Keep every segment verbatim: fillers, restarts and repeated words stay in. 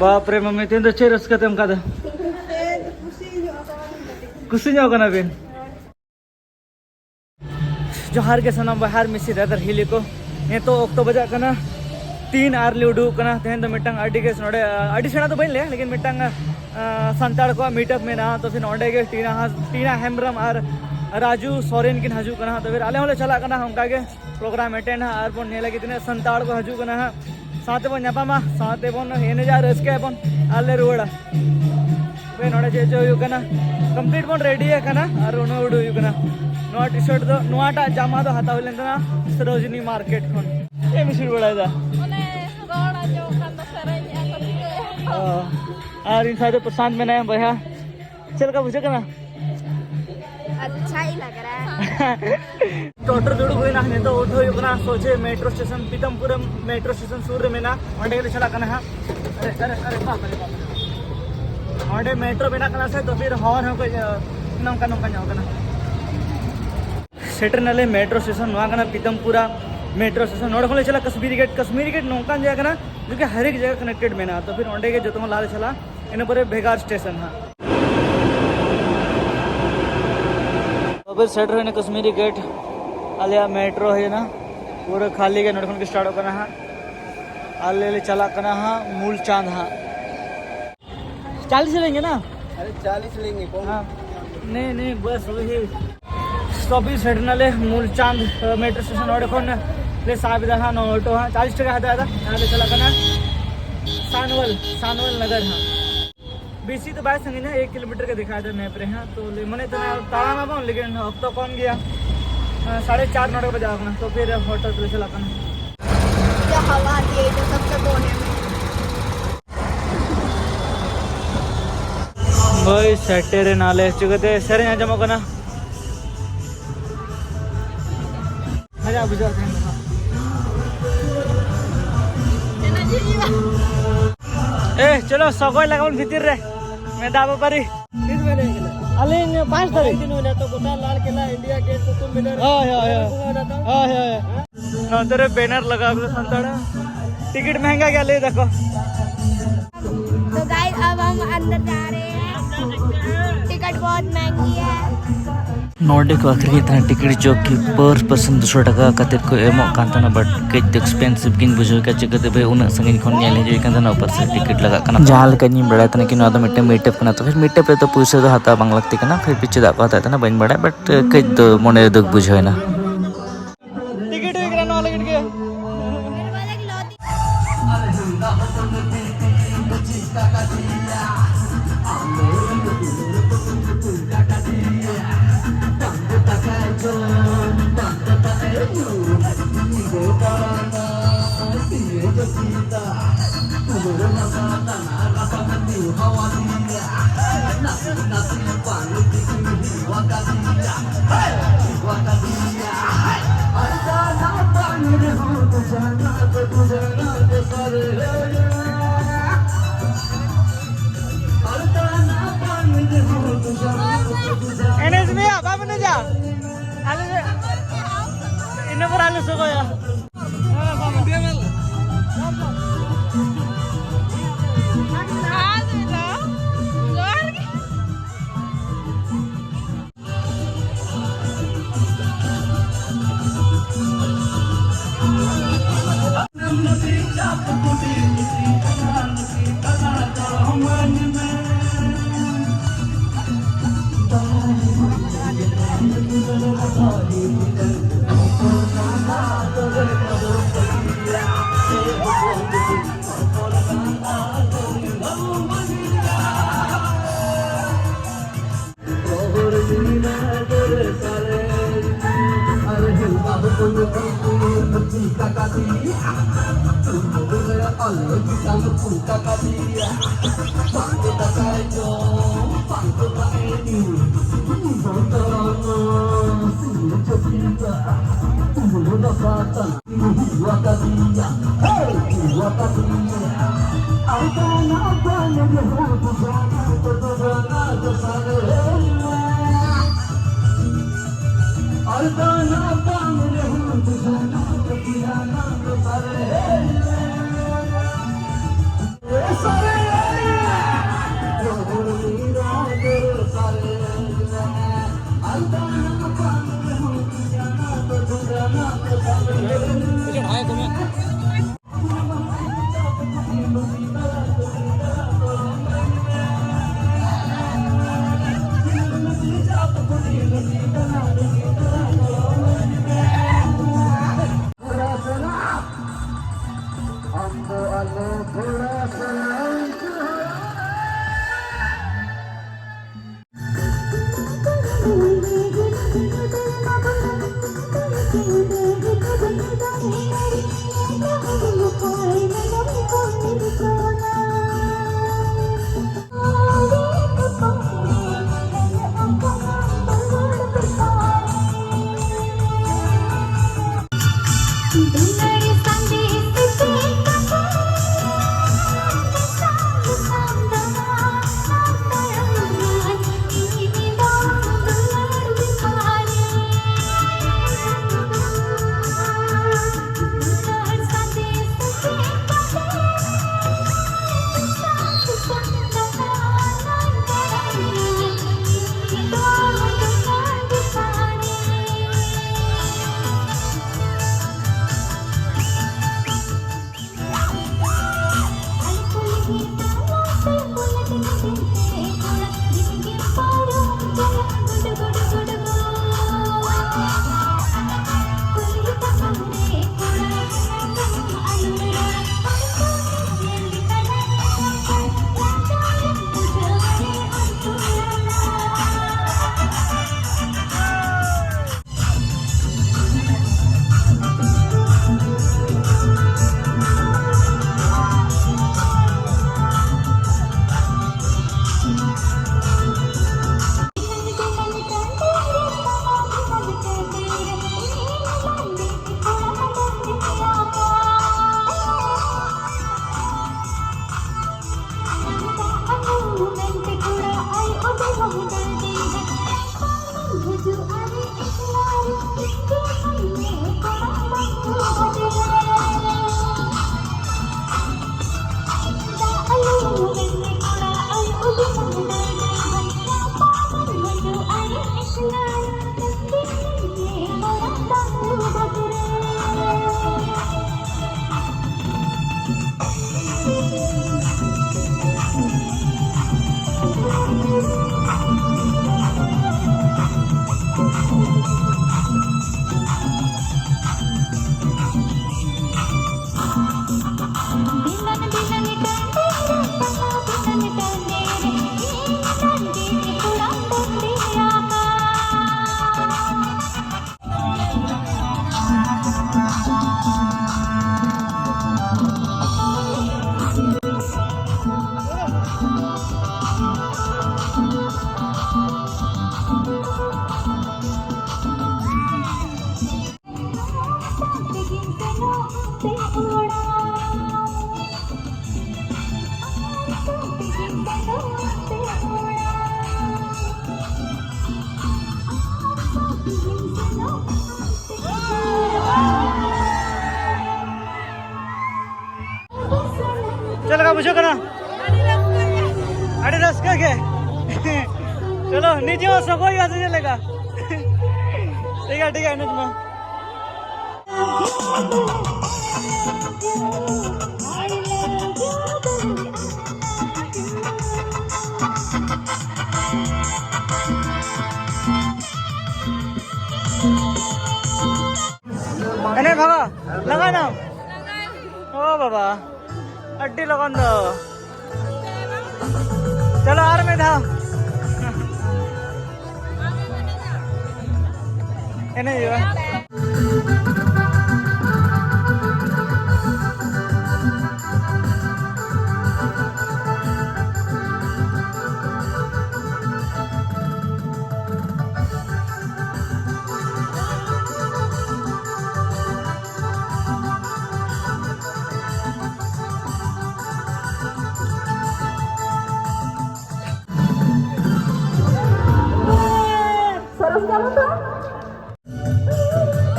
ᱵᱟᱯ ᱨᱮ ᱢᱟᱹᱢᱤ, ᱛᱮᱦᱮᱧ ᱫᱚ ᱪᱮᱫ ᱨᱟᱹᱥᱠᱟᱹ ᱛᱮ ᱚᱱᱠᱟ ᱫᱚ? ᱠᱩᱥᱤ ᱧᱚᱜ ᱠᱟᱱᱟ ᱵᱤᱱ? ᱡᱚᱦᱟᱨ ᱜᱮ ᱥᱟᱱᱟᱢ ᱵᱚᱭᱦᱟ ᱟᱨ ᱢᱤᱥᱤ ᱫᱟᱫᱟ ᱦᱤᱞᱤ ᱠᱚ᱾ ᱱᱤᱛᱚᱜ ᱚᱠᱛᱚ ᱵᱟᱡᱟᱜ ᱠᱟᱱᱟ ᱛᱤᱱ ᱟᱨ ᱞᱮ ᱩᱰᱩᱠ ᱠᱟᱱᱟ᱾ ᱛᱮᱦᱮᱧ ᱫᱚ ᱢᱤᱫᱴᱟᱝ ᱟᱹᱰᱤ ᱜᱮ ᱱᱚᱰᱮ, ᱟᱹᱰᱤ ᱥᱮᱬᱟ ᱫᱚ ᱵᱟᱹᱧ ᱞᱟᱹᱭᱟ, ᱞᱮᱠᱤᱱ ᱢᱤᱫᱴᱟᱝ, ᱟ, ᱥᱟᱱᱛᱟᱲ ᱠᱚᱣᱟᱜ meet up ᱢᱮᱱᱟᱜᱼᱟ᱾ ᱛᱚ ᱯᱷᱤᱨ ᱚᱸᱰᱮ ᱜᱮ ᱴᱤᱱᱟ ᱦᱟᱸᱥ-, ᱴᱤᱱᱟ ᱦᱮᱢᱵᱨᱚᱢ ᱟᱨ ᱨᱟᱡᱩ ᱥᱚᱨᱮᱱ ᱠᱤᱱ ᱦᱤᱡᱩᱜ ᱠᱟᱱᱟ᱾ ᱛᱚ ᱯᱷᱤᱨ ᱟᱞᱮ ᱦᱚᱸᱞᱮ ᱪᱟᱞᱟᱜ ᱠᱟᱱᱟ ᱚᱱᱠᱟ ᱜᱮ᱾ program attend ᱦᱟᱸᱜ ᱟᱨ ᱵᱚᱱ ᱧᱮᱞᱟ ᱠᱤ ᱛᱤᱱᱟᱹᱜ ᱥᱟᱱᱛᱟᱲ ᱠᱚ ᱦᱤᱡᱩᱜ ᱠᱟᱱᱟ ᱦᱟᱸᱜ᱾ ᱥᱟᱶᱛᱮ ᱵᱚᱱ ᱧᱟᱯᱟᱢᱟ, ᱥᱟᱶᱛᱮ ᱵᱚᱱ ᱮᱱᱮᱡᱟ, ᱨᱟᱹᱥᱠᱟᱹᱭᱟᱵᱚᱱ ᱟᱨ ᱞᱮ ᱨᱩᱣᱟᱹᱲᱟ᱾ ᱛᱚᱵᱮ ᱱᱚᱰᱮ ᱪᱮᱫ ᱪᱚ ᱦᱩᱭᱩᱜ ᱠᱟᱱᱟ, complete ᱵᱚᱱ ready ᱟᱠᱟᱱᱟ ᱟᱨ ᱩᱱᱟᱹᱜ ᱩᱰᱩᱠ ᱦᱩᱭᱩᱜ ᱠᱟᱱᱟ᱾ ᱱᱚᱣᱟ T-shirt ᱫᱚ, ᱱᱚᱣᱟᱴᱟᱜ ᱡᱟᱢᱟ ᱫᱚ ᱦᱟᱛᱟᱣ ᱦᱩᱭ ᱞᱮᱱ ᱛᱟᱦᱮᱱᱟ ᱥᱟᱨᱳᱡᱤᱱᱤ market ᱠᱷᱚᱱ᱾ ᱪᱮᱫ ᱮᱢ ᱤᱥᱤᱱ ᱵᱟᱲᱟᱭᱮᱫᱟ? ᱚᱱᱮ ᱨᱚᱲ ᱟᱸᱡᱚᱢᱚᱜ ᱠᱷᱟᱱ ᱫᱚ ᱥᱮᱨᱮᱧᱮᱜᱼᱟ ᱠᱚ, ᱪᱤᱠᱟᱹᱭᱮᱜᱼᱟ ᱠᱚ᱾ ᱚ, ᱟᱨ ᱤᱧ ᱥᱟᱶᱛᱮ ᱯᱨᱚᱥᱟᱱᱛ ᱢᱮᱱᱟᱭᱟ ᱵᱚᱭᱦᱟ᱾ ᱪᱮᱫ ᱞᱮᱠᱟ ᱵᱩᱡᱷᱟᱹᱜ ᱠᱟᱱᱟ? अच्छा ही लग रहा है। ᱴᱳᱴᱳ ᱨᱮ ᱫᱩᱲᱩᱵ ᱦᱩᱭᱱᱟ, ᱱᱤᱛᱚᱜ ᱩᱴᱷᱟᱹᱣ ᱦᱩᱭᱩᱜ ᱠᱟᱱᱟ ᱥᱚᱡᱷᱮ metro station, ᱯᱤᱛᱟᱢᱯᱩᱨᱟ metro station ᱥᱩᱨ ᱨᱮ ᱢᱮᱱᱟᱜᱼᱟ, ᱚᱸᱰᱮ ᱜᱮᱞᱮ ᱪᱟᱞᱟᱜ ᱠᱟᱱᱟ ᱦᱟᱸᱜ᱾ ᱟᱨᱮ, ᱟᱨᱮ, ᱟᱨᱮ, ᱵᱟᱯ ᱨᱮ, ᱵᱟᱯ ᱨᱮ᱾ ᱚᱸᱰᱮ metro ᱵᱮᱱᱟᱜ ᱠᱟᱱᱟ ᱥᱮ, ᱛᱚ ᱯᱷᱤᱨ ᱦᱚᱨ ᱦᱚᱸ ᱠᱟᱹᱡ, ᱱᱚᱝᱠᱟ ᱱᱚᱝᱠᱟ ᱧᱚᱜ ᱠᱟᱱᱟ᱾ ᱥᱮᱴᱮᱨ ᱱᱟᱞᱮ metro station, ᱱᱚᱣᱟ ᱠᱟᱱᱟ ᱯᱤᱛᱟᱢᱯᱩᱨᱟ metro station᱾ ᱱᱚᱰᱮ ᱠᱷᱚᱱ ᱞᱮ ᱪᱟᱞᱟᱜᱼᱟ ᱠᱟᱥᱢᱤᱨᱤ ᱜᱮᱴ᱾ ᱠᱟᱥᱢᱤᱨᱤ ᱜᱮᱴ ᱱᱚᱝᱠᱟᱱ ᱡᱟᱭᱜᱟ ᱠᱟᱱᱟ ᱡᱮ ᱠᱤ ᱦᱟᱨ ᱮᱠ ᱡᱟᱭᱜᱟ connected ᱢᱮᱱᱟᱜᱼᱟ, ᱛᱚ ᱯᱷᱤᱨ ᱚᱸᱰᱮ ᱜᱮ ᱡᱚᱛᱚ ᱠᱷᱚᱱ ᱞᱟᱦᱟ ᱞᱮ ᱪᱟᱞᱟᱜᱼᱟ, ᱤᱱᱟᱹ ᱯᱚᱨᱮ ᱵᱷᱮᱜᱟᱨ station ᱦᱟᱸᱜ᱾ ᱛᱚᱵᱮ ᱥᱮᱴᱮᱨ ᱦᱩᱭᱱᱟ ᱠᱟᱥᱢᱤᱨᱤ ᱜᱮᱴ, ᱟᱞᱮᱭᱟᱜ metro ᱦᱩᱭᱱᱟ, ᱯᱩᱨᱟᱹ ᱠᱷᱟᱹᱞᱤ ᱜᱮ, ᱱᱚᱰᱮ ᱠᱷᱚᱱ ᱜᱮ startᱚᱜ ᱠᱟᱱᱟ ᱦᱟᱸᱜ᱾ ᱟᱞᱮ ᱞᱮ ᱪᱟᱞᱟᱜ ᱠᱟᱱᱟ ᱦᱟᱸᱜ ᱢᱩᱞ ᱪᱟᱸᱫᱽ ᱦᱟᱸᱜ᱾ चालीस लेंगे ना? अरे चालीस लेंगे, कौन? हाँ। नहीं, नहीं, बस वही। तो अभी सडनले मूलचांद, अ, metro station, ᱱᱚᱰᱮ ᱠᱷᱚᱱ ᱞᱮ ᱥᱟᱵ ᱮᱫᱟ ᱦᱟᱸᱜ ᱱᱚᱣᱟ ᱚᱴᱳ ᱦᱟᱸᱜ, ᱪᱟᱞᱤᱥ ᱴᱟᱠᱟ ᱦᱟᱛᱟᱣ ᱮᱫᱟ᱾ ᱟᱨ ᱞᱮ ᱪᱟᱞᱟᱜ ᱠᱟᱱᱟ ᱥᱟᱱᱣᱟᱞ, ᱥᱟᱱᱣᱟᱞ ᱱᱟᱜᱟᱨ ᱦᱟᱸᱜ᱾ ᱵᱮᱥᱤ ᱫᱚ ᱵᱟᱭ ᱥᱟᱺᱜᱤᱧᱟ, ᱮᱠ ᱠᱤᱞᱳᱢᱤᱴᱟᱨ ᱜᱮ ᱫᱮᱠᱷᱟᱣ ᱮᱫᱟ map ᱨᱮ ᱦᱟᱸᱜ᱾ ᱛᱚ ᱞᱮ ᱢᱚᱱᱮ ᱛᱟᱦᱮᱱᱟ ᱛᱟᱲᱟᱢ ᱟᱵᱚᱱ, ᱞᱮᱠᱤᱱ ᱚᱠᱛᱚ ᱠᱚᱢ ᱜᱮᱭᱟ᱾ ᱟᱸ, ᱥᱟᱲᱮ ᱪᱟᱨ ᱱᱚᱰᱮ ᱵᱟᱡᱟᱣ ᱠᱟᱱᱟ, ᱛᱚ ᱯᱷᱤᱨ ᱦᱚᱴᱚ ᱛᱮᱞᱮ ᱪᱟᱞᱟᱜ ᱠᱟᱱᱟ᱾ ᱡᱟ ᱦᱟᱣᱟ ᱫᱤᱭᱮ ᱡᱚ ᱥᱚᱵᱥᱮ ᱠᱳᱱᱮ ᱢᱮ᱾ ᱦᱳᱭ, ᱥᱮᱴᱮᱨ ᱮᱱᱟᱞᱮ᱾ ᱪᱤᱠᱟᱹᱛᱮ ᱥᱮᱨᱮᱧ ᱟᱸᱡᱚᱢᱚᱜ ᱠᱟᱱᱟ? ᱢᱟᱡᱟ ᱵᱩᱡᱷᱟᱹᱜ ᱠᱟᱱᱟ᱾ ᱮ, ᱪᱚᱞᱚ, ᱥᱚᱜᱚᱭ ᱞᱟᱜᱟᱵᱚᱱ ᱵᱷᱤᱛᱤᱨ ᱨᱮ᱾ ᱢᱮᱫᱟ ᱵᱮᱯᱟᱨᱤ᱾ ᱛᱤᱥ ᱵᱮᱱ ᱦᱮᱡ ᱠᱟᱱᱟ? ᱟᱹᱞᱤᱧ ᱯᱟᱸᱪ ᱛᱟᱹᱨᱤᱠᱷ᱾ ᱛᱤᱱ ᱦᱩᱭᱱᱟ ᱛᱚ, ᱜᱚᱴᱟ ᱞᱟᱞ ᱠᱮᱞᱟ, ᱤᱱᱰᱤᱭᱟ ᱜᱮᱴ, ᱠᱩᱛᱩᱵ ᱢᱤᱱᱟᱨ᱾ ᱦᱳᱭ, ᱦᱳᱭ, ᱦᱳᱭ᱾ ᱵᱚᱸᱜᱟ ᱚᱲᱟᱜ ᱫᱚ᱾ ᱦᱳᱭ, ᱦᱳᱭ᱾ ᱱᱚᱛᱮ ᱨᱮ banner ᱞᱟᱜᱟᱣ ᱠᱟᱫᱟ ᱥᱟᱱᱛᱟᱲᱟᱜ᱾ ᱴᱤᱠᱤᱴ ᱢᱮᱦᱮᱝᱜᱟ ᱜᱮᱭᱟ ᱞᱟᱹᱭ ᱫᱟᱠᱚ᱾ तो गाइस, अब हम अंदर जा रहे हैं। टिकट बहुत महंगी है। ᱱᱚᱰᱮ ᱠᱚ ᱟᱹᱠᱷᱨᱤᱧᱮᱫ ᱛᱟᱦᱮᱱᱟ ᱴᱤᱠᱤᱴ ᱡᱚᱵᱠᱤ per person ᱫᱩᱥᱚ ᱴᱟᱠᱟ ᱠᱟᱛᱮᱫ ᱠᱚ ᱮᱢᱚᱜ ᱠᱟᱱ ᱛᱟᱦᱮᱱᱟ, but ᱠᱟᱹᱡ ᱫᱚ expensive ᱜᱤᱧ ᱵᱩᱡᱷᱟᱹᱣ ᱠᱮᱫᱟ᱾ ᱪᱤᱠᱟᱹᱛᱮ ᱵᱷᱟᱹᱭ ᱩᱱᱟᱹᱜ ᱥᱟᱺᱜᱤᱧ ᱠᱷᱚᱱ ᱧᱮᱞ ᱦᱤᱡᱩᱜ ᱦᱩᱭᱩᱜ ᱠᱟᱱ ᱛᱟᱦᱮᱱᱟ, ᱩᱯᱚᱨ ᱥᱮ ᱴᱤᱠᱤᱴ ᱞᱟᱜᱟᱜ ᱠᱟᱱᱟ᱾ ᱡᱟᱦᱟᱸ ᱞᱮᱠᱟ ᱤᱧ ᱵᱟᱲᱟᱭ ᱛᱟᱦᱮᱱᱟ ᱠᱤ ᱱᱚᱣᱟ ᱫᱚ ᱢᱤᱫᱴᱮᱱ meetup ᱠᱟᱱᱟ, ᱛᱚ ᱯᱷᱤᱨ meetup ᱨᱮᱫᱚ ᱯᱩᱭᱥᱟᱹ ᱫᱚ ᱦᱟᱛᱟᱣ ᱵᱟᱝ ᱞᱟᱹᱠᱛᱤ ᱠᱟᱱᱟ, ᱯᱷᱤᱨ ᱯᱤᱪᱷᱮ ᱫᱟᱜ ᱠᱚ ᱦᱟᱛᱟᱣᱮᱫ ᱛᱟᱦᱮᱱᱟ ᱵᱟᱹᱧ ᱵᱟᱲᱟᱭᱟ, but ᱠᱟᱹᱡ ᱫᱚ ᱢᱚᱱᱮ ᱨᱮ ᱫᱩᱠ ᱵᱩᱡᱷᱟᱹᱣ ᱮᱱᱟ᱾ ᱴᱤᱠᱤᱴ ᱦᱩᱭ ᱠᱟᱱᱟ ᱱᱚᱣᱟ ᱞᱟᱹᱜᱤᱫ ᱜᱮ᱾ ᱮᱱᱮᱡ ᱢᱮᱭᱟ, ᱵᱟᱢ ᱮᱱᱮᱡᱟ? ᱟᱞᱮ ᱤᱱᱟᱹ ᱯᱚᱨ ᱟᱞᱮ ᱥᱚᱜᱚᱭᱟ᱾ ᱪᱮᱫ ᱞᱮᱠᱟ ᱵᱩᱡᱷᱟᱹᱜ ᱠᱟᱱᱟ? ᱟᱹᱰᱤ ᱨᱟᱹᱥᱠᱟᱹ ᱜᱮ᱾ ᱪᱚᱞᱚ, ᱱᱤᱡᱮ ᱦᱚᱸ ᱥᱚᱜᱚᱭ ᱦᱩᱭᱩᱜᱼᱟ ᱥᱮ ᱪᱮᱫ ᱞᱮᱠᱟ? ᱴᱷᱤᱠ ᱜᱮᱭᱟ, ᱴᱷᱤᱠ ᱜᱮᱭᱟ, ᱮᱱᱮᱡ ᱢᱟ᱾ ᱮᱱᱮᱡ ᱵᱷᱟᱜᱟ ᱞᱟᱜᱟᱭ ᱱᱟᱢ? ᱚ ᱵᱟᱵᱟ, ᱟᱹᱰᱤ ᱞᱚᱜᱚᱱ ᱫᱚ᱾ ᱪᱚᱞᱚ ᱟᱨ ᱢᱤᱫ ᱫᱷᱟᱣ ᱮᱱᱮᱡ ᱦᱩᱭᱩᱜᱼᱟ᱾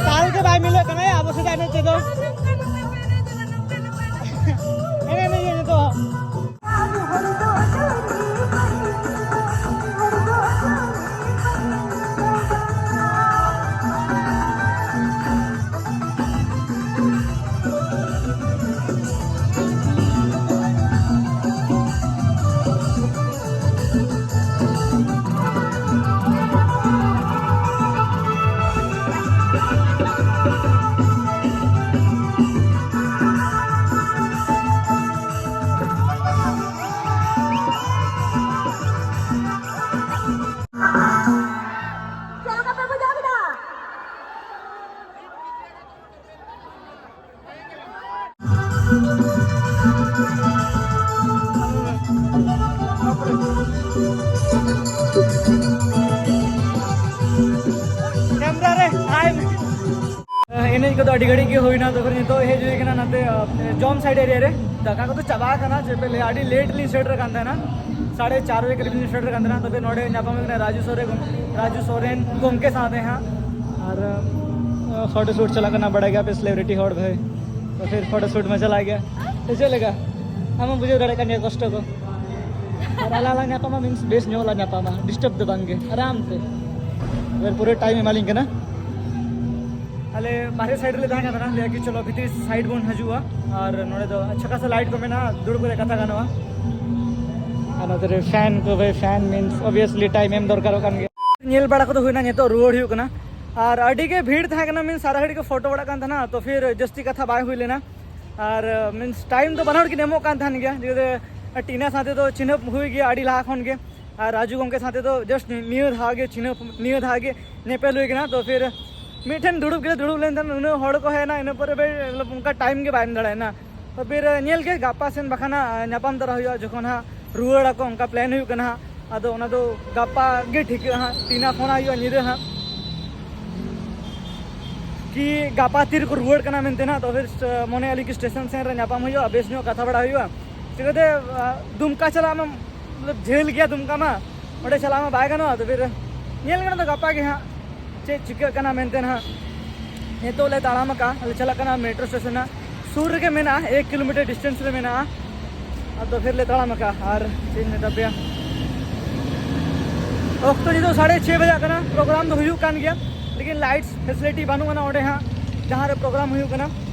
ᱛᱟᱞ ᱜᱮ ᱵᱟᱭ ᱢᱤᱞᱟᱹᱜ ᱠᱟᱱᱟ ᱟᱵᱚ ᱥᱮᱫᱟᱜ ᱮᱱᱮᱡ ᱛᱮᱫᱚ᱾ ᱮᱱᱮᱡ ᱮᱱᱮᱡ ᱜᱮ ᱡᱚᱛᱚ᱾ ᱛᱚ, ᱟᱹᱰᱤ ᱜᱷᱟᱹᱲᱤᱡ ᱜᱮ ᱦᱩᱭᱱᱟ, ᱛᱚᱵᱮ ᱱᱤᱛᱚᱜ ᱦᱮᱡ ᱦᱩᱭ ᱠᱟᱱᱟ ᱱᱟᱛᱮ, ᱟ, ᱡᱚᱢ ᱥᱟᱭᱤᱰ ᱮᱨᱤᱭᱟ ᱨᱮ᱾ ᱫᱟᱠᱟ ᱠᱚᱫᱚ ᱪᱟᱵᱟ ᱟᱠᱟᱱᱟ, ᱪᱮᱫ ᱯᱮ ᱞᱟᱹᱭᱟ, ᱟᱹᱰᱤ ᱞᱮᱴ ᱞᱤᱧ ᱥᱮᱴᱮᱨ ᱟᱠᱟᱱ ᱛᱟᱦᱮᱱᱟ, ᱥᱟᱲᱮ ᱪᱟᱨ ᱵᱟᱡᱮ ᱠᱟᱹᱨᱤᱵ ᱞᱤᱧ ᱥᱮᱴᱮᱨ ᱟᱠᱟᱱ ᱛᱟᱦᱮᱱᱟ᱾ ᱛᱚᱵᱮ ᱱᱚᱰᱮ ᱧᱟᱯᱟᱢ ᱦᱩᱭ ᱠᱟᱱᱟ ᱨᱟᱡᱩ ᱥᱚᱨᱮᱱ ᱜᱚᱢ-, ᱨᱟᱡᱩ ᱥᱚᱨᱮᱱ ᱜᱚᱢᱠᱮ ᱥᱟᱶᱛᱮ ᱦᱟᱸᱜ᱾ ᱟᱨ, ᱟ, ᱯᱷᱳᱴᱳ ᱥᱩᱴ ᱪᱟᱞᱟᱜ ᱠᱟᱱᱟ, ᱵᱟᱲᱟᱭ ᱜᱮᱭᱟ ᱯᱮ, ᱥᱮᱞᱮᱵᱨᱤᱴᱤ ᱦᱚᱲ ᱵᱷᱟᱹᱭ, ᱛᱚ ᱯᱷᱤᱨ ᱯᱷᱳᱴᱳ ᱥᱩᱴ ᱢᱟ ᱪᱟᱞᱟᱜ ᱜᱮᱭᱟ᱾ ᱛᱚ ᱪᱮᱫ ᱞᱮᱠᱟ, ᱟᱢᱮᱢ ᱵᱩᱡᱷᱟᱹᱣ ᱫᱟᱲᱮᱭᱟᱜ ᱠᱟᱱ ᱜᱮᱭᱟ ᱠᱚᱥᱴᱚ ᱠᱚ? ᱟᱨ ᱟᱞᱟᱝ ᱞᱟᱝ ᱧᱟᱯᱟᱢᱟ, ᱢᱤᱱᱥ ᱵᱮᱥ ᱧᱚᱜ ᱞᱟᱝ ᱧᱟᱯᱟᱢᱟ, ᱰᱤᱥᱴᱟᱨᱵ ᱫᱚ ᱵᱟᱝ ᱜᱮ, ᱟᱨᱟᱢ ᱛᱮ᱾ ᱮᱵᱟᱨ ᱯᱩᱨᱟᱹ ᱴᱟᱭᱤᱢ ᱮᱢᱟᱞᱤᱧ ᱠᱟᱱᱟ᱾ ᱟᱞᱮ ᱵᱟᱨᱦᱮ ᱥᱟᱭᱤᱰ ᱨᱮᱞᱮ ᱛᱟᱦᱮᱸ ᱠᱟᱱ ᱛᱟᱦᱮᱱᱟ, ᱞᱟᱹᱭᱟ ᱠᱤ ᱪᱚᱞᱚ ᱵᱷᱤᱛᱤᱨ ᱥᱟᱭᱤᱰ ᱵᱚᱱ ᱦᱤᱡᱩᱜᱼᱟ, ᱟᱨ ᱱᱚᱰᱮ ᱫᱚ ᱟᱪᱪᱷᱟ ᱠᱷᱟᱥᱟ ᱞᱟᱭᱤᱴ ᱠᱚ ᱢᱮᱱᱟᱜᱼᱟ, ᱫᱩᱲᱩᱵ ᱠᱟᱛᱮ ᱠᱟᱛᱷᱟ ᱜᱟᱱᱚᱜᱼᱟ᱾ ᱟᱨ ᱱᱚᱛᱮ ᱨᱮ ᱯᱷᱮᱱ ᱠᱚ ᱵᱷᱟᱹᱭ, ᱯᱷᱮᱱ ᱢᱤᱱᱥ ᱚᱵᱤᱭᱟᱥᱞᱤ ᱴᱟᱭᱤᱢ ᱮᱢ ᱫᱚᱨᱠᱟᱨᱚᱜ ᱠᱟᱱ ᱜᱮᱭᱟ᱾ ᱧᱮᱞ ᱵᱟᱲᱟ ᱠᱚᱫᱚ ᱦᱩᱭᱱᱟ, ᱱᱤᱛᱚᱜ ᱨᱩᱣᱟᱹᱲ ᱦᱩᱭᱩᱜ ᱠᱟᱱᱟ᱾ ᱟᱨ ᱟᱹᱰᱤ ᱜᱮ ᱵᱷᱤᱲ ᱛᱟᱦᱮᱸ ᱠᱟᱱᱟ, ᱢᱤᱱᱥ ᱥᱟᱨᱟ ᱜᱷᱟᱹᱲᱤᱡ ᱠᱚ ᱯᱷᱳᱴᱳ ᱵᱟᱲᱟᱜ ᱠᱟᱱ ᱛᱟᱦᱮᱱᱟ, ᱛᱚ ᱯᱷᱤᱨ ᱡᱟᱹᱥᱛᱤ ᱠᱟᱛᱷᱟ ᱵᱟᱭ ᱦᱩᱭ ᱞᱮᱱᱟ᱾ ᱟᱨ ᱢᱤᱱᱥ ᱴᱟᱭᱤᱢ ᱫᱚ ᱵᱟᱱᱟ ᱦᱚᱲ ᱠᱤᱱ ᱮᱢᱚᱜ ᱠᱟᱱ ᱛᱟᱦᱮᱱ ᱜᱮᱭᱟ, ᱪᱤᱠᱟᱹᱛᱮ ᱴᱤᱱᱟ ᱥᱟᱶᱛᱮ ᱫᱚ ᱪᱤᱱᱦᱟᱹᱯ ᱦᱩᱭ ᱜᱮᱭᱟ ᱟᱹᱰᱤ ᱞᱟᱦᱟ ᱠᱷᱚᱱ ᱜᱮ, ᱟᱨ ᱨᱟᱡᱩ ᱜᱚᱢᱠᱮ ᱥᱟᱶᱛᱮ ᱫᱚ ᱡᱟᱥᱴ ᱱᱤᱭᱟᱹ ᱫᱷᱟᱣ ᱜᱮ ᱪᱤᱱᱦᱟᱹᱯ, ᱱᱤᱭᱟᱹ ᱫᱷᱟᱣ ᱜᱮ ᱧᱮᱯᱮᱞ ᱦᱩᱭ ᱠᱟᱱᱟ᱾ ᱛᱚ ᱯᱷᱤᱨ ᱢᱤᱫᱴᱷᱮᱱ ᱫᱩᱲᱩᱵ ᱜᱮᱞᱮ ᱫᱩᱲᱩᱵ ᱞᱮᱱ ᱛᱟᱦᱮᱱ, ᱩᱱᱟᱹᱜ ᱦᱚᱲ ᱠᱚ ᱦᱮᱡ ᱮᱱᱟ, ᱤᱱᱟᱹ ᱯᱚᱨᱮ ᱵᱷᱟᱹᱭ ᱚᱱᱠᱟ ᱴᱟᱭᱤᱢ ᱜᱮ ᱵᱟᱭ ᱮᱢ ᱫᱟᱲᱮᱭᱟᱜᱼᱟ᱾ ᱛᱚ ᱯᱷᱤᱨ ᱧᱮᱞ ᱜᱮ, ᱜᱟᱯᱟ ᱥᱮᱱ ᱵᱟᱠᱷᱟᱱ ᱦᱟᱸᱜ ᱧᱟᱯᱟᱢ ᱛᱟᱨᱟ ᱦᱩᱭᱩᱜᱼᱟ, ᱡᱚᱠᱷᱚᱱ ᱦᱟᱸᱜ ᱨᱩᱣᱟᱹᱲ ᱟᱠᱚ, ᱚᱱᱠᱟ ᱯᱞᱮᱱ ᱦᱩᱭᱩᱜ ᱠᱟᱱᱟ ᱦᱟᱸᱜ᱾ ᱟᱫᱚ ᱚᱱᱟ ᱫᱚ ᱜᱟᱯᱟ ᱜᱮ ᱴᱷᱤᱠᱟᱹᱜᱼᱟ ᱦᱟᱸᱜ, ᱴᱤᱱᱟ ᱯᱷᱳᱱ ᱟᱭ ᱦᱩᱭᱩᱜᱼᱟ ᱧᱤᱫᱟᱹ ᱦᱟᱸᱜ, ᱠᱤ ᱜᱟᱯᱟ ᱛᱤ ᱨᱮᱠᱚ ᱨᱩᱣᱟᱹᱲ ᱠᱟᱱᱟ ᱢᱮᱱᱛᱮ ᱦᱟᱸᱜ᱾ ᱛᱚ ᱯᱷᱤᱨ ᱢᱚᱱᱮ ᱟᱹᱞᱤᱧ ᱠᱤ ᱥᱴᱮᱥᱚᱱ ᱥᱮᱱ ᱨᱮ ᱧᱟᱯᱟᱢ ᱦᱩᱭᱩᱜᱼᱟ, ᱵᱮᱥ ᱧᱚᱜ ᱠᱟᱛᱷᱟ ᱵᱟᱲᱟ ᱦᱩᱭᱩᱜᱼᱟ᱾ ᱪᱤᱠᱟᱹᱛᱮ, ᱟ, ᱫᱩᱢᱠᱟ ᱪᱟᱞᱟᱜ ᱢᱟ, ᱢᱚᱛᱞᱚᱵ, ᱡᱷᱟᱹᱞ ᱜᱮᱭᱟ ᱫᱩᱢᱠᱟ ᱢᱟ, ᱚᱸᱰᱮ ᱪᱟᱞᱟᱜ ᱢᱟ ᱵᱟᱭ ᱜᱟᱱᱚᱜᱼᱟ᱾ ᱛᱚ ᱯᱷᱤᱨ ᱧᱮᱞ ᱜᱟᱱᱚᱜ ᱫᱚ ᱜᱟᱯᱟ ᱜᱮ ᱦᱟᱸᱜ ᱪᱮᱫ ᱪᱤᱠᱟᱹᱜ ᱠᱟᱱᱟ ᱢᱮᱱᱛᱮ ᱱᱟᱦᱟᱜ᱾ ᱱᱤᱛᱚᱜ ᱞᱮ ᱛᱟᱲᱟᱢ ᱟᱠᱟᱫᱼᱟ, ᱞᱮ ᱪᱟᱞᱟᱜ ᱠᱟᱱᱟ ᱢᱮᱴᱨᱳ ᱥᱴᱮᱥᱚᱱ ᱦᱟᱸᱜ, ᱥᱩᱨ ᱨᱮᱜᱮ ᱢᱮᱱᱟᱜᱼᱟ, ᱮᱠ ᱠᱤᱞᱳᱢᱤᱴᱟᱨ ᱰᱤᱥᱴᱮᱱᱥ ᱨᱮ ᱢᱮᱱᱟᱜᱼᱟ᱾ ᱟᱫᱚ ᱯᱷᱤᱨ ᱞᱮ ᱛᱟᱲᱟᱢ ᱟᱠᱟᱫᱼᱟ, ᱟᱨ ᱪᱮᱫ ᱤᱧ ᱢᱮᱛᱟ ᱯᱮᱭᱟ, ᱚᱠᱛᱚ ᱱᱤᱛᱚᱜ ᱥᱟᱲᱮ ᱪᱷᱚᱭ ᱵᱟᱡᱟᱜ ᱠᱟᱱᱟ, ᱯᱨᱳᱜᱨᱟᱢ ᱫᱚ ᱦᱩᱭᱩᱜ ᱠᱟᱱ ᱜᱮᱭᱟ, ᱞᱮᱠᱤᱱ ᱞᱟᱭᱤᱴ ᱯᱷᱮᱥᱤᱞᱤᱴᱤ ᱵᱟᱹᱱᱩᱜ ᱟᱱᱟ ᱚᱸᱰᱮ ᱦᱟᱸᱜ, ᱡᱟᱦᱟᱸ ᱨᱮ ᱯᱨᱳᱜᱨᱟᱢ ᱦᱩᱭᱩᱜ ᱠᱟᱱᱟ᱾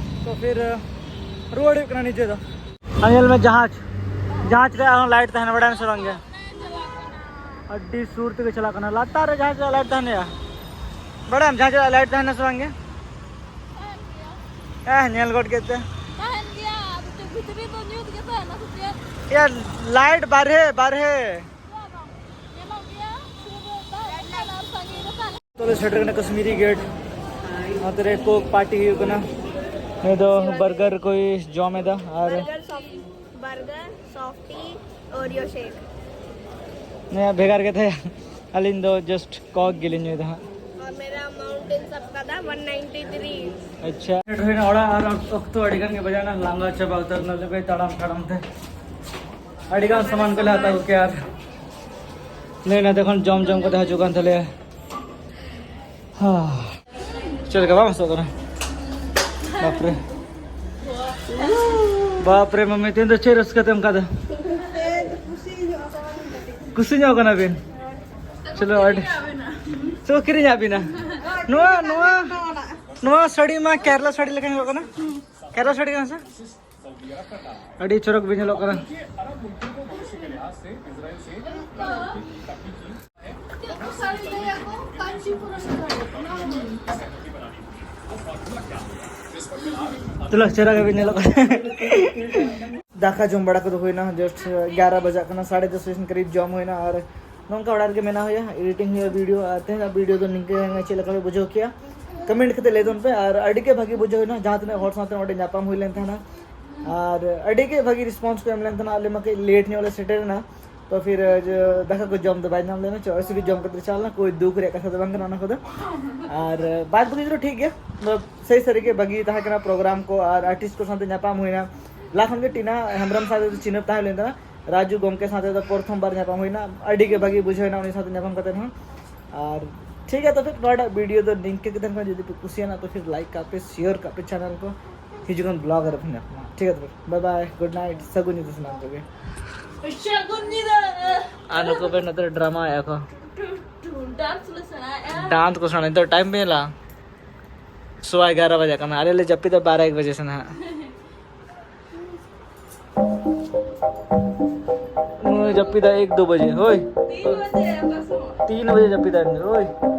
ᱛᱚ ᱯᱷᱤᱨ, ᱨᱩᱣᱟᱹᱲ ᱦᱩᱭᱩᱜ ᱠᱟᱱᱟ ᱱᱤᱡᱮ ᱫᱚ᱾ ᱟᱨ ᱧᱮᱞ ᱢᱮ, ᱡᱟᱦᱟᱡᱽ, ᱡᱟᱦᱟᱡᱽ ᱨᱮ ᱟᱨᱦᱚᱸ ᱞᱟᱭᱤᱴ ᱛᱟᱦᱮᱱᱟ, ᱵᱟᱲᱟᱭᱟᱢ ᱥᱮ ᱵᱟᱝ ᱜᱮ? ᱟᱹᱰᱤ ᱥᱩᱨ ᱛᱮᱜᱮ ᱪᱟᱞᱟᱜ ᱠᱟᱱᱟ, ᱞᱟᱛᱟᱨ ᱨᱮ ᱡᱟᱦᱟᱡᱽ ᱨᱮᱭᱟᱜ ᱞᱟᱭᱤᱴ ᱛᱟᱦᱮᱱᱟ ᱭᱟ᱾ ᱵᱟᱲᱟᱭᱟᱢ ᱡᱟᱦᱟᱡᱽ ᱨᱮᱭᱟᱜ ᱞᱟᱭᱤᱴ ᱛᱟᱦᱮᱱᱟ ᱥᱮ ᱵᱟᱝ ᱜᱮ? ᱦᱮᱸ, ᱧᱮᱞ ᱜᱚᱫ ᱠᱮᱫ ᱛᱮ᱾ ᱛᱟᱦᱮᱱ ᱜᱮᱭᱟ, ᱟᱫᱚ ᱪᱮᱫ ᱵᱷᱤᱛᱨᱤ ᱫᱚ ᱧᱩᱛ ᱜᱮ ᱛᱟᱦᱮᱱᱟ ᱥᱮ ᱪᱮᱫ? ᱭᱟ, ᱞᱟᱭᱤᱴ ᱵᱟᱨᱦᱮ, ᱵᱟᱨᱦᱮ᱾ ᱧᱮᱞᱚᱜ ᱜᱮᱭᱟ, ᱥᱩᱨ ᱨᱮ ᱛᱟᱦᱮᱱ ᱠᱷᱟᱱ ᱟᱨ ᱥᱟᱺᱜᱤᱧ ᱨᱮ ᱛᱟᱦᱮᱱ᱾ ᱛᱚᱞᱮ ᱥᱮᱴᱮᱨ ᱠᱟᱱᱟ ᱠᱟᱥᱢᱤᱨᱤ ᱜᱮᱴ᱾ ᱱᱚᱛᱮ ᱨᱮ ᱠᱳᱠ ᱯᱟᱨᱴᱤ ᱦᱩᱭᱩᱜ ᱠᱟᱱᱟ᱾ ᱱᱩᱭ ᱫᱚ ᱵᱟᱨᱜᱟᱨ ᱠᱚᱭ ᱡᱚᱢ ᱮᱫᱟ ᱟᱨ ᱵᱟᱨᱜᱟᱨ ᱥᱚᱯ-, ᱵᱟᱨᱜᱟᱨ, ᱥᱚᱯᱷᱴᱤ, ᱳᱨᱤᱭᱳ ᱥᱮᱠ᱾ ᱱᱩᱭᱟᱜ ᱵᱷᱮᱜᱟᱨ ᱜᱮ ᱛᱟᱭᱟ᱾ ᱟᱹᱞᱤᱧ ᱫᱚ ᱡᱟᱥᱴ ᱠᱳᱠ ᱜᱮᱞᱤᱧ ᱧᱩᱭᱮᱫᱟ ᱦᱟᱸᱜ᱾ ᱟᱨ ᱢᱮᱨᱟ ᱢᱟᱣᱩᱱᱴ ᱥᱟᱵ ᱠᱟᱫᱟ ᱚᱱ ᱱᱟᱭᱤᱱᱴᱤ ᱛᱷᱨᱤ᱾ ᱟᱪᱪᱷᱟ, ᱥᱮᱴᱮᱨ ᱦᱩᱭᱱᱟ ᱚᱲᱟᱜ ᱟᱨ ᱚᱠᱛᱚ ᱟᱹᱰᱤ ᱜᱟᱱ ᱜᱮ ᱵᱟᱡᱟᱣᱱᱟ, ᱞᱟᱸᱜᱟ ᱪᱟᱵᱟ ᱩᱛᱟᱹᱨ ᱱᱟᱞᱮ ᱵᱮ ᱛᱟᱲᱟᱢ ᱛᱟᱲᱟᱢ ᱛᱮ᱾ ᱟᱹᱰᱤ ᱜᱟᱱ ᱥᱟᱢᱟᱱ ᱠᱚᱞᱮ ᱦᱟᱛᱟᱣ ᱟᱹᱜᱩ ᱠᱮᱜᱼᱟ ᱟᱨ ᱱᱮ ᱱᱟᱛᱮ ᱠᱷᱚᱱ ᱡᱚᱢ ᱡᱚᱢ ᱠᱟᱛᱮ ᱦᱤᱡᱩᱜ ᱠᱟᱱ ᱛᱟᱞᱮᱭᱟ᱾ ᱦᱟ᱾ ᱪᱮᱫ ᱞᱮᱠᱟ ᱵᱟᱝ ᱦᱟᱹᱥᱩᱜ ᱠᱟᱱᱟ? ᱵᱟᱯᱨᱮ᱾ ᱵᱟᱯᱨᱮ ᱢᱟᱢᱤ, ᱛᱮᱦᱮᱧ ᱫᱚ ᱪᱮᱫ ᱨᱟᱹᱥᱠᱟᱹ ᱛᱮ ᱚᱱᱠᱟ ᱫᱚ? ᱠᱩᱥᱤ ᱧᱚᱜ ᱠᱟᱱᱟ ᱵᱤᱱ? ᱪᱚᱞᱚ ᱟᱹᱰᱤ, ᱪᱚ ᱠᱤᱨᱤᱧᱟᱜ ᱵᱤᱱᱟ᱾ ᱱᱚᱣᱟ, ᱱᱚᱣᱟ, ᱱᱚᱣᱟ ᱥᱟᱹᱲᱤ ᱢᱟ ᱠᱮᱨᱞᱟ ᱥᱟᱹᱲᱤ ᱞᱮᱠᱟ ᱧᱮᱞᱚᱜ ᱠᱟᱱᱟ᱾ ᱠᱮᱨᱞᱟ ᱥᱟᱹᱲᱤ ᱠᱟᱱᱟ ᱥᱮ? ᱟᱹᱰᱤ ᱪᱚᱨᱚᱠ ᱵᱤᱱ ᱧᱮᱞᱚᱜ ᱠᱟᱱᱟ᱾ ᱛᱩᱞᱟᱹ ᱪᱮᱦᱨᱟ ᱜᱮᱵᱤᱱ ᱧᱮᱞᱚᱜ ᱠᱟᱱᱟ᱾ ᱫᱟᱠᱟ ᱡᱚᱢ ᱵᱟᱲᱟ ᱠᱚᱫᱚ ᱦᱩᱭᱱᱟ, just ᱮᱜᱟᱨᱚ ᱵᱟᱡᱟᱜ ᱠᱟᱱᱟ, ᱥᱟᱲᱮ ᱫᱚᱥ ᱵᱟᱡᱮ ᱠᱟᱨᱤᱵ ᱡᱚᱢ ᱦᱩᱭᱱᱟ ᱟᱨ ᱱᱚᱝᱠᱟ ᱚᱲᱟᱜ ᱨᱮᱜᱮ ᱢᱮᱱᱟᱜ ᱦᱩᱭᱟ, editing ᱦᱩᱭᱩᱜᱼᱟ video᱾ ᱟᱨ ᱛᱮᱦᱮᱧᱟᱜ video ᱫᱚ ᱱᱤᱝᱠᱟᱹ ᱪᱮᱫ ᱞᱮᱠᱟ ᱯᱮ ᱵᱩᱡᱷᱟᱹᱣ ᱠᱮᱜᱼᱟ, comment ᱠᱟᱛᱮ ᱞᱟᱹᱭ ᱛᱟᱵᱚᱱ ᱯᱮ᱾ ᱟᱨ ᱟᱹᱰᱤ ᱜᱮ ᱵᱷᱟᱹᱜᱤ ᱵᱩᱡᱷᱟᱹᱣ ᱮᱱᱟ, ᱡᱟᱦᱟᱸ ᱛᱤᱱᱟᱹᱜ ᱦᱚᱲ ᱥᱟᱶᱛᱮ ᱚᱸᱰᱮ ᱧᱟᱯᱟᱢ ᱦᱩᱭ ᱞᱮᱱ ᱛᱟᱦᱮᱱᱟ, ᱟᱨ ᱟᱹᱰᱤ ᱜᱮ ᱵᱷᱟᱹᱜᱤ response ᱠᱚ ᱮᱢ ᱞᱮᱱ ᱛᱟᱦᱮᱱᱟ᱾ ᱟᱞᱮ ᱢᱟ ᱠᱟᱹᱡ late ᱧᱚᱜ ᱞᱮ ᱥᱮᱴᱮᱨ ᱮᱱᱟ, ᱛᱚ ᱯᱷᱤᱨ ᱡᱮ ᱫᱟᱠᱟ ᱠᱚ ᱡᱚᱢ ᱫᱚ ᱵᱟᱭ ᱧᱟᱢ ᱞᱮᱱᱟ, ᱪᱚ ᱥᱩᱫᱷᱩ ᱡᱚᱢ ᱠᱟᱛᱮ ᱪᱟᱞᱟᱣ ᱞᱮᱱᱟ, ᱠᱳᱭ ᱫᱩᱠ ᱨᱮᱭᱟᱜ ᱠᱟᱛᱷᱟ ᱫᱚ ᱵᱟᱝ ᱠᱟᱱᱟ ᱚᱱᱟ ᱠᱚᱫᱚ᱾ ᱟᱨ ᱵᱟᱫ ᱵᱟᱹᱠᱤ ᱫᱚ ᱴᱷᱤᱠ ᱜᱮᱭᱟ, ᱢᱚᱛᱞᱚᱵ ᱥᱟᱹᱨᱤ ᱥᱟᱹᱨᱤ ᱜᱮ ᱵᱷᱟᱹᱜᱤ ᱛᱟᱦᱮᱸ ᱠᱟᱱᱟ program ᱠᱚ, ᱟᱨ artist ᱠᱚ ᱥᱟᱶᱛᱮ ᱧᱟᱯᱟᱢ ᱦᱩᱭᱱᱟ᱾ ᱞᱟᱦᱟ ᱠᱷᱚᱱ ᱜᱮ ᱴᱤᱱᱟ ᱦᱮᱢᱵᱨᱚᱢ ᱥᱟᱶᱛᱮ ᱫᱚ ᱪᱤᱱᱦᱟᱹᱯ ᱛᱟᱦᱮᱸ ᱞᱮᱱ ᱛᱟᱦᱮᱱᱟ, ᱨᱟᱡᱩ ᱜᱚᱢᱠᱮ ᱥᱟᱶᱛᱮ ᱫᱚ ᱯᱨᱚᱛᱷᱚᱢ ᱵᱟᱨ ᱧᱟᱯᱟᱢ ᱦᱩᱭᱱᱟ, ᱟᱹᱰᱤ ᱜᱮ ᱵᱷᱟᱹᱜᱤ ᱵᱩᱡᱷᱟᱹᱣ ᱮᱱᱟ ᱩᱱᱤ ᱥᱟᱶᱛᱮ ᱧᱟᱯᱟᱢ ᱠᱟᱛᱮ ᱦᱚᱸ᱾ ᱟᱨ ᱴᱷᱤᱠ ᱜᱮᱭᱟ, ᱛᱚ ᱯᱷᱤᱨ ᱱᱚᱣᱟᱴᱟᱜ video ᱫᱚ ᱱᱤᱝᱠᱟᱹ ᱜᱮ ᱛᱟᱦᱮᱱ ᱠᱟᱱᱟ, ᱡᱩᱫᱤ ᱯᱮ ᱠᱩᱥᱤᱭᱟᱱᱟ ᱛᱚ ᱯᱷᱤᱨ like ᱠᱟᱜ ᱯᱮ, share ᱠᱟᱜ ᱯᱮ channel ᱠᱚ, ᱦᱤᱡᱩᱜ ᱠᱟᱱ vlog ᱨᱮ ᱯᱷᱤᱨ ᱧᱟᱯᱟᱢᱟ᱾ ᱴᱷᱤᱠ ᱜᱮᱭᱟ, ᱛᱚ ᱯᱷᱤᱨ bye bye, good night, ᱥᱟᱹᱜᱩᱱ ᱧᱤᱫᱟᱹ ᱥᱟᱱᱟᱢ ᱠᱚᱜᱮ᱾ ᱥᱟᱹᱜᱩᱱ ᱧᱤᱫᱟᱹ᱾ ᱟᱨ ᱱᱩᱠᱩ ᱯᱮ ᱱᱚᱛᱮ ᱨᱮ drama ᱮᱫᱟ ᱠᱚ᱾ Dance ᱞᱮ ᱥᱮᱬᱟᱭᱮᱫᱼᱟ᱾ Dance ᱠᱚ ᱥᱮᱬᱟ, ᱱᱤᱛᱚᱜ time ᱯᱮ ᱧᱮᱞᱟ, ᱥᱚᱣᱟ ᱮᱜᱟᱨᱚ ᱵᱟᱡᱟᱜ ᱠᱟᱱᱟ, ᱟᱞᱮ ᱞᱮ ᱡᱟᱹᱯᱤᱫᱟ ᱵᱟᱨᱚ ᱮᱠ ᱵᱟᱡᱮ ᱥᱮ ᱱᱟᱦᱟᱜ᱾ ᱱᱩᱭ ᱡᱟᱹᱯᱤᱫᱟ ᱮᱠ ᱫᱩ ᱵᱟᱡᱮ, ᱦᱳᱭ᱾ ᱛᱤᱱ ᱵᱟᱡᱮ ᱚᱠᱟ ᱥᱚᱢᱚᱭ? ᱛᱤᱱ ᱵᱟᱡᱮ ᱡᱟᱹᱯᱤᱫᱟ ᱱᱩᱭ, ᱦᱳᱭ᱾